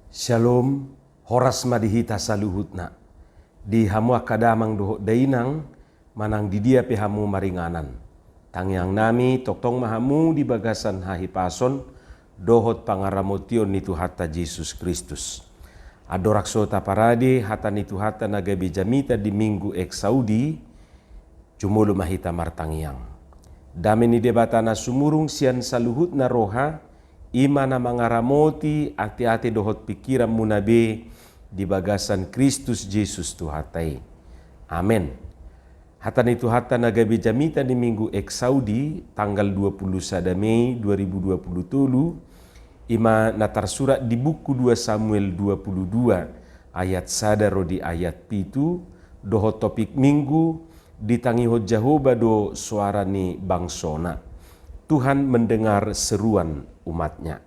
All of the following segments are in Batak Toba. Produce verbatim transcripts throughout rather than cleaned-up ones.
Syalom, horas ma di hita saluhutna. Di hamu angka damang dohot dainang, manang di dia pe hamu maringanan. Tangiang nami, tongtong ma hamu di bagasan hahipason dohot pangaramotion ni Tuhanta Jesus Kristus. Andorang so taparade hata ni Tuhanta na gabe jamita di Minggu Exaudi, jumolo ma hita martangiang. Dame ni Debata na sumurung sian saluhutna roha, i ma na mangaramoti ateate dohot pingkiranmuna be di bagasan Kristus Jesus Tuhanta i. Amen. Hata ni Tuhanta na gabe jamita di Minggu Exaudi, tanggal dua puluh sada Mei dua ribu dua puluh tolu, i ma na tarsurat di buku dua Samuel dua puluh dua, ayat sada ro di ayat pitu, dohot topik Minggu, Ditangihon Jahowa do soara ni bangsona. Tuhan mendengar seruan umat-Nya.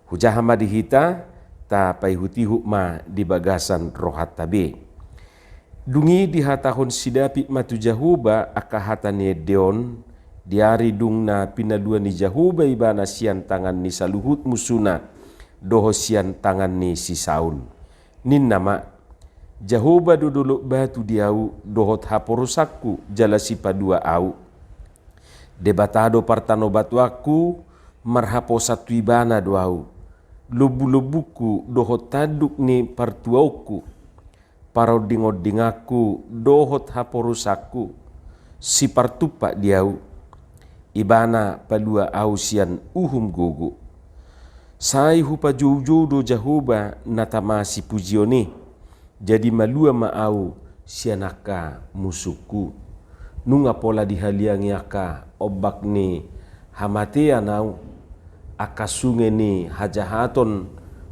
Hujaha ma di hita, tapaihutihut ma di bagasan rohanta be. Dung i dihatahon si David ma tu Jahowa angka hata ni ende on, di ari dung na pinalua ni Jahowa ibana sian tangan ni saluhut musuna, dohot sian tangan ni si Saul. Ninna ma, Jahowa do dolok batu di ahu, dohot haporusanku, jala sipalua ahu. Debata do partanobatoanku, marhaposan tu Ibana do ahu. Lombulombungku dohot tanduk ni partuaonku, parondingondinganku dohot haporusanku, sipartumpak di ahu. Ibana palua ahu sian uhum gogo. Sai hupajoujou do Jahowa na tama sipujion i, jadi malua ma ahu sian angka musungku. Nunga pola dihaliangi angka ombak ni hamatean ahu, angka sunge ni hajahaton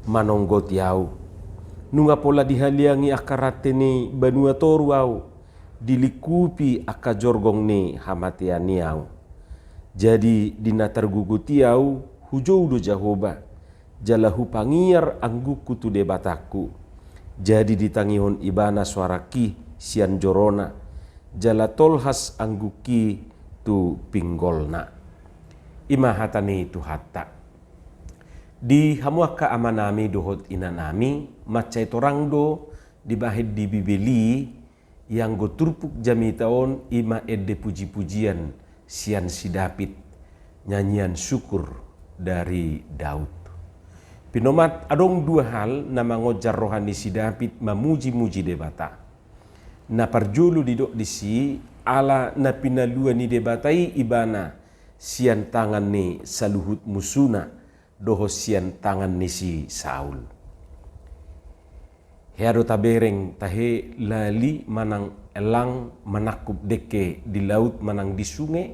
manonggoti ahu. Nunga pola dihaliangi angka rante ni banua toru ahu, dilingkupi angka jorgong ni hamatean i ahu. Jadi di na targogot i ahu, hujou do Jahowa, jala hupangiar anggukku tu Debatangku. Jadi ditangihon Ibana soarangki sian jorona, jala tolhas anggukki tu pinggolna. I ma hata ni Tuhanta. Di hamu angka amanami dohot inanami, mansai torang do dibahen di Bibel i, ianggo turpuk jamita on i ma ende pujipujian sian si David, nyanyian syukur dari Daud. Pinomat adong dua hal na mangonjar roha ni si David mamujimuji Debata. Na parjolo didok disi, ala na pinalua ni Debata i ibana sian tangan ni saluhut musuna, dohot sian tangan ni si Saul. Hea do tabereng tahe lali manang elang manangkup dengke di laut manang di sunge?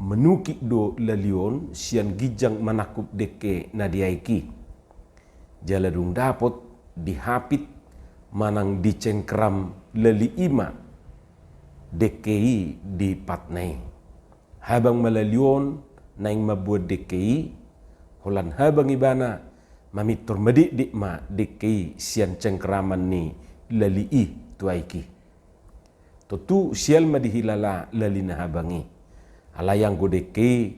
Manukik do lali on sian ginjang manangkup dengke na di aek i. Jala dung dapot dihapit manang dicengkram lali i ma dengke i di patna i. Habang ma lali on naeng mamboan dengke i, holan habang ibana mamintor madekdek ma dengke i sian cengkraman ni lali i tu aek i. Tontu sial ma dihilala lali na habang i. Alai anggo dengke i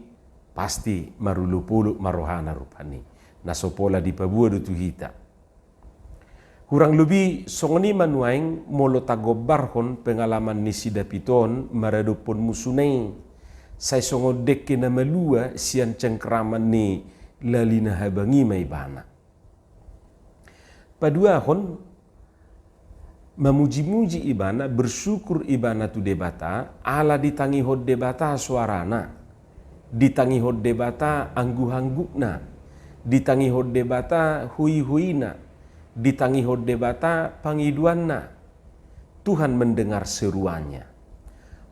pasti marolopolop ma rohana rupani. Na so pola dipaboa do tu hita. Hurang lobi songon i ma nuaeng molo tagombarhon pengalaman ni si David on maradophon musuna i, sai songon dengke na malua sian cengkraman ni lali na habang i ma ibana. Paduahon, mamujimuji ibana, bersyukur ibana tu Debata, ala ditangihon Debata soarana, ditangihon Debata angguhanggukna, ditangihon Debata hoihoina, ditangihon Debata pangidoanna. Tuhan mendengar seruannya.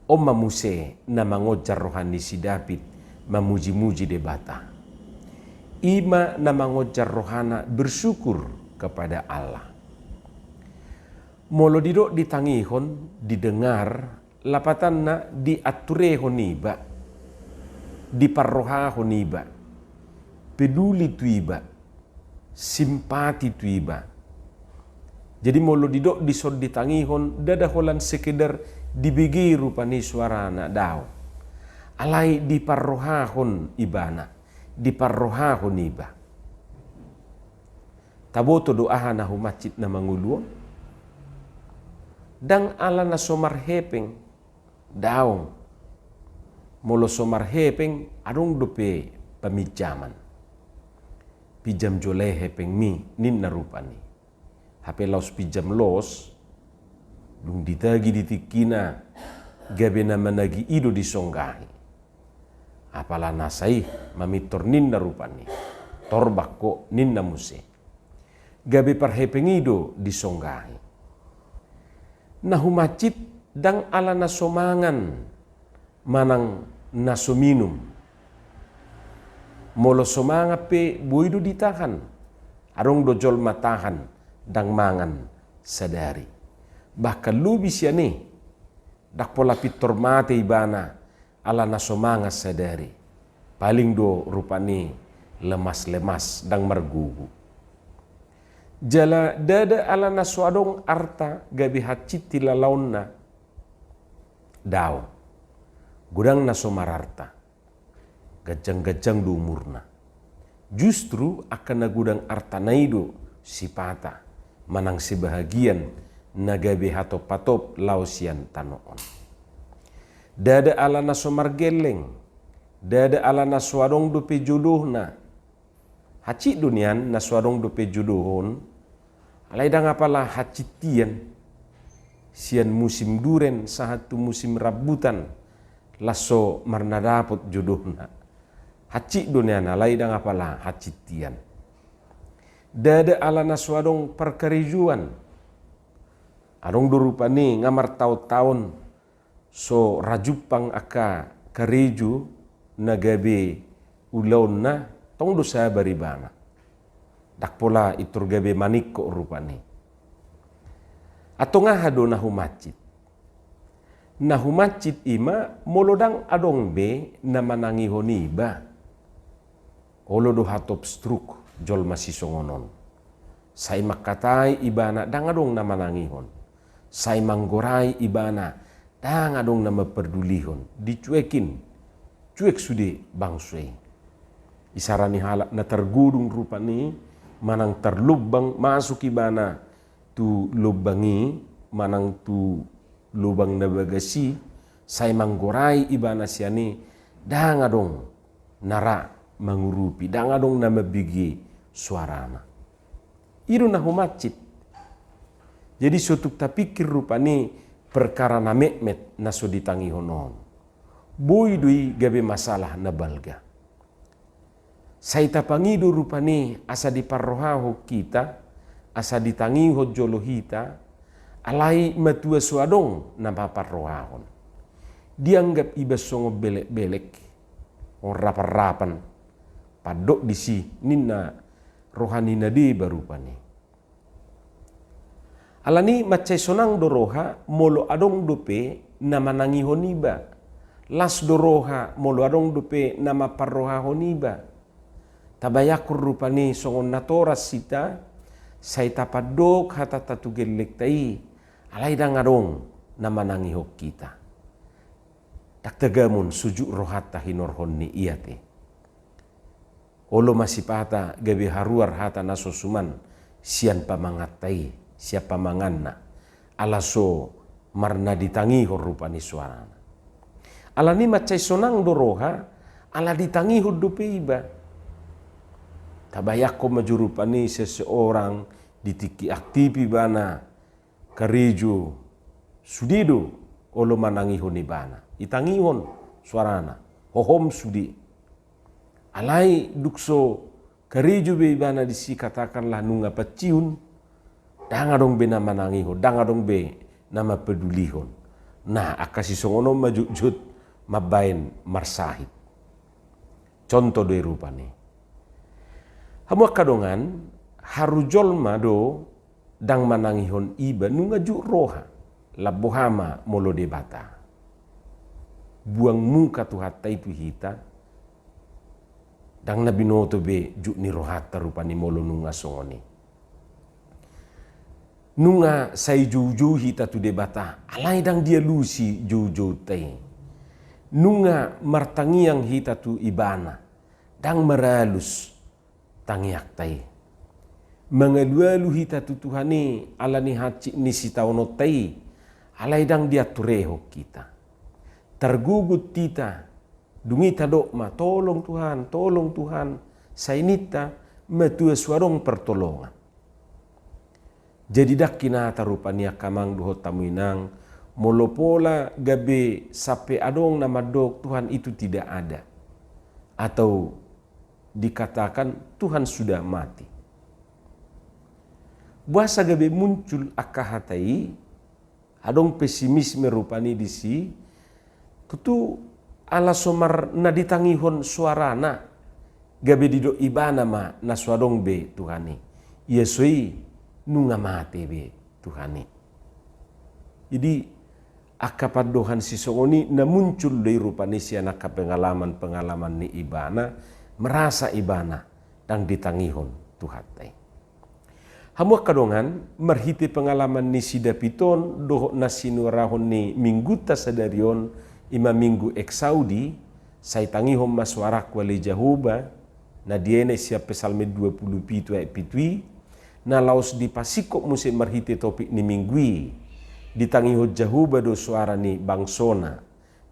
On ma muse na mangonjar roha ni si David mamujimuji Debata. I ma na mangonjar rohana bersyukur kepada Allah. Molo didok ditangihon, didengar, lapatanna diaturehon iba, diparrohahon iba, peduli tu iba, simpati tu iba. Jadi molo didok dison ditangihon, ndada holan sekedar dibege rupani soarana, daong. Alai diparrohahon ibana, diparrohahon iba. Taboto do aha na humansitna mangolu on? Ndang ala na so marhepeng, daong. Molo so marhepeng, adong dope paminjaman. Pinjam jo lae hepengmi, ninna rupani. Hape laos pinjam los, dung ditagi di tingkina, gabe na managi i do disonggahi. Apala nasa i mamintor ninna rupani, torbak ho ninna muse. Gabe parhepeng i do disonggahi. Na humansitna ndang ala na so mangan manang na so minum. Molo so mangan pe boi do ditahan. Adong do jolma tahan ndang mangan sadari. Bahkan lobi sian i, ndang pola pintor mate ibana ala na so mangan sadari. Paling do rupani lemas-lemas ndang margugu. Jala ndada ala na so adong arta gabe hansit hilalaonna. Daong. Godang na so mararta, ganjang-ganjang do umurna. Justru angka na godang artana i do sipata manang sebahagian na gabe hatop-hatop laho sian tano on. Ndada ala na so margelleng, ndada ala na so adong dope jodohna. Hansit do nian na so adong dope jodohon, alai ndang apala hansit hian. Sian musim duren sahat tu musim rambutan, laos so marnadapot jodohna. Hansit do nian alai ndang apala hansit hian. Ndada ala na so adong parkarejoan. Adong do rupani nga martaon-taon so ra jumpang angka karejo na gabe ulaonna, tong do sabar ibana. Ndang pola pintor gabe maningkok rupani. Antong aha do na humansitna? Na humansitna i ma molo ndang adong be na manangihon iba. Olo do hatop struk jolma sisongon on. Sai mangkatai ibana ndang adong na manangihon. Sai manggorai ibana ndang adong na mampardulihon. Dicuekin. Cuek sude bangso i. Isara ni halak na targodung rupani manang tarlombang masuk ibana tu lombang i manang tu lobang na bagas i, sai manggorai ibana sian i, ndang adong na ra mangurupi, ndang adong na mambege suarana. I do na humansitna. Jadi so tung tapikir rupani perkara na metmet na so ditangihon on. Boi do i gabe masalah na balga. Sai tapangido rupani asa diparrohahon hita, asa ditangihon jolo hita, alai matua so adong na maparrohahon. Dianggap iba songon belek-belek, songon rapan-rapan, pandok disi ninna roha ni na deba rupani. Alani mansai sonang do roha molo adong dope na manangihon iba. Las do roha molo adong dope na mamparrohahon iba. Tabayangkon rupani songon natoras hita, sai tapandok hatanta tu gellengta i, alai ndang adong na manangihon hita. Ndang tagamon sujuk rohanta hinorhon ni i ate. Olo ma sipata gabe haruar hata na so suman sian pamanganta i, sian pamanganna, ala so marnaditangihon rupani suarana. Alani mansai sonang do roha, ala ditangihon dope iba. Tabayangkon ma jo rupani seseorang di tingki aktif ibana, karejo, sude do olo manangihon ibana. Itangihon suarana, hohom sude. Alai dung so karejo be ibana disi, katakanlah nunga pensiun, ndang adong be na manangihon, ndang adong be na mampedulihon. Nah, angka sisongon on ma jotjot mambaen marsahit. Contoh do i rupani. Hamu angka dongan, haru jolma do ndang manangihon iba nunga jut roha, lam boha ma molo Debata. Buang muka Tuhanta i tu hita, ndang na binoto be jut ni rohanta rupani molo nunga songon i. Nunga sai joujou hita tu Debata, alai ndang dialusi joujounta i. Nunga martangiang hita tu Ibana, ndang maralus tangiangta i. Mangalualu hita tu Tuhan i ala ni hansit ni sitaononta i, alai ndang dianturehon hita. Targugut hita, dung i tadok ma, "Tolong Tuhan, tolong Tuhan," sai ninta, matua so adong pertolongan. Jadi ndang hinata rupani angka amang dohot hamu inang, molo pola gabe sampe adong na mandok Tuhan itu tidak ada, atau dikatakan Tuhan sudah mati. Boasa gabe muncul angka hata i? Adong pesimisme rupani disi, tutu ala so mar na ditangihon soarana, gabe didok ibana ma na so adong be Tuhan i. Ia so i nunga mate be Tuhan i. Jadi angka pandohan sisongon i na muncul do i rupani sian angka pengalaman-pengalaman ni ibana, merasa ibana ndang ditangihon Tuhanta i. Hamu angka dongan, marhite pengalaman ni si David on dohot na sinuarahon ni minggunta sadari on, i ma minggu Exaudi, sai tangihon ma soarangku ale Jahowa, na dienet sian Psalmen dua pulu pitu ayat pitu i, na laos dipasingkop muse marhite topik ni minggu i, ditangihon Jahowa do soara ni bangsona,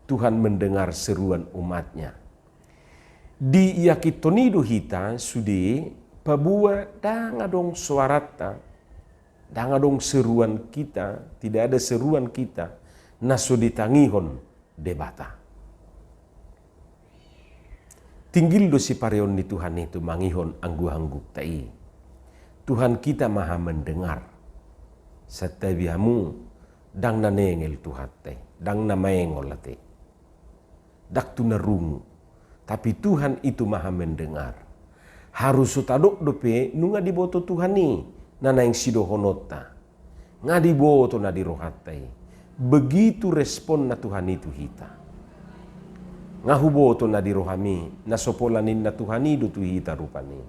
Tuhan mendengar seruan umat-Nya. Diyakinhon i do hita sude, paboa ndang adong soaranta, ndang adong seruan kita, tidak ada seruan kita, na so ditangihon Debata. Tinggil do sipareon ni Tuhan i tumangihon angguanggungta i. Tuhan kita Maha Mendengar. Santabi hamu, ndang na nengel Tuhanta i, ndang na maengol ate. Ndang tu na rungu, tapi Tuhan itu Maha Mendengar. Harus so tadok dope nunga diboto Tuhan i na naeng sidohononta. Nga diboto na di rohanta i. Begitu responna Tuhan i tu hita. Nga huboto na di rohami, na so pola ninna Tuhan i do tu hita rupani.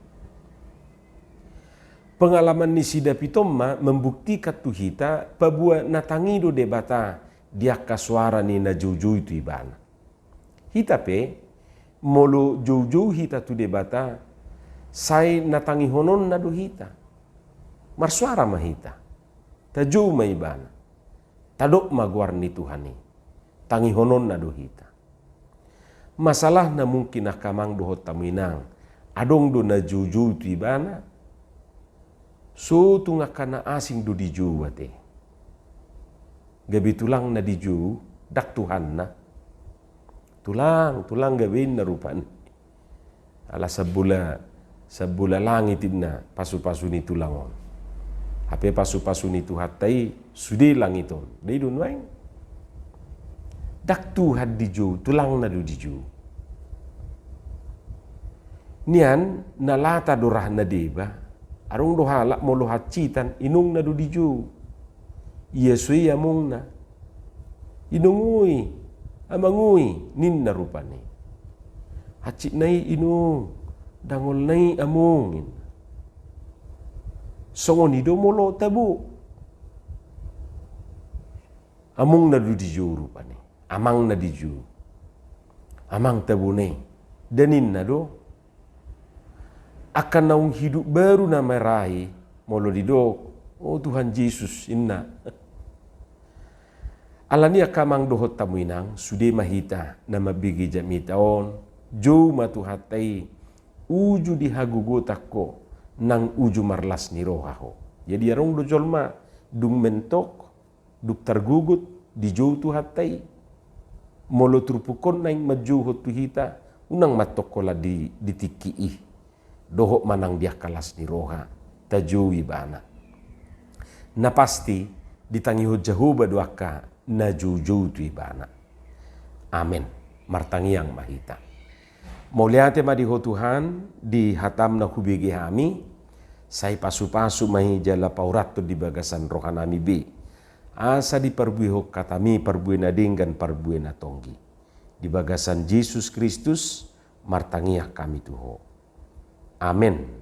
Pengalaman ni si David on ma membuktikan tu hita, paboa na tangi do Debata di angka soara ni na joujou tu ibana. Hita pe, molo joujou hita tu Debata, sai na tangihononna do hita. Marsoara ma hita. Tajou ma ibana. Tadok ma goar ni Tuhan i. Tangihononna do hita. Masalahna mungkin angka amang dohot hamu inang, adong do na joujou tu ibana, so tung angka na asing do dijou ate. Gabe tulang na dijou, ndang Tuhanna. Tulang, tulang gabe inna rupani. Ala sambola, sambola langit inna pasupasu ni tulang on. Hape pasupasu ni Tuhanta i sude langit on. Dai do nuaeng. Ndang Tuhan dijou, tulangna do dijou. Nian na lata do rah na deba. Adong do halak molo hansitan, inongna do dijou. Ia so i amongna. Inong oi, amang oi, ninna rupani. Hansitna i inong, dangolna i among, ninna. Songon i do molo tabo. Amongna do dijou rupani. Amangna dijou. Amang tabona i. Da ninna do. Angka naung hidup baru na marahi, molo didok, "O Tuhan Jesus," inna. Alani angka amang dohot hamu inang, sude ma hita na mambege jamita on, jou ma Tuhanta i, uju di hagogotan ho, nang uju marlas ni roha ho. Jadi adong do jolma, dung mentok, dung targogot, dijou Tuhanta i. Molo turpuk on naeng manjouhon tu hita, unang mantong holan di, di tingki i. Dohot manang di angka las ni roha, tajou ibana. Na pasti, ditangihon Jahowa do angka na joujou tu ibana. Amen. Martangiang ma hita. Mauliate ma di Ho Tuhan, di hatam na hubege hami, sai pasupasu ma i jala paurathon di bagasan rohanami be. Asa diparbuehon hatami parbue na denggan parbue na tonggi. Di bagasan Jesus Kristus, martangiang hami tu Ho. Amen.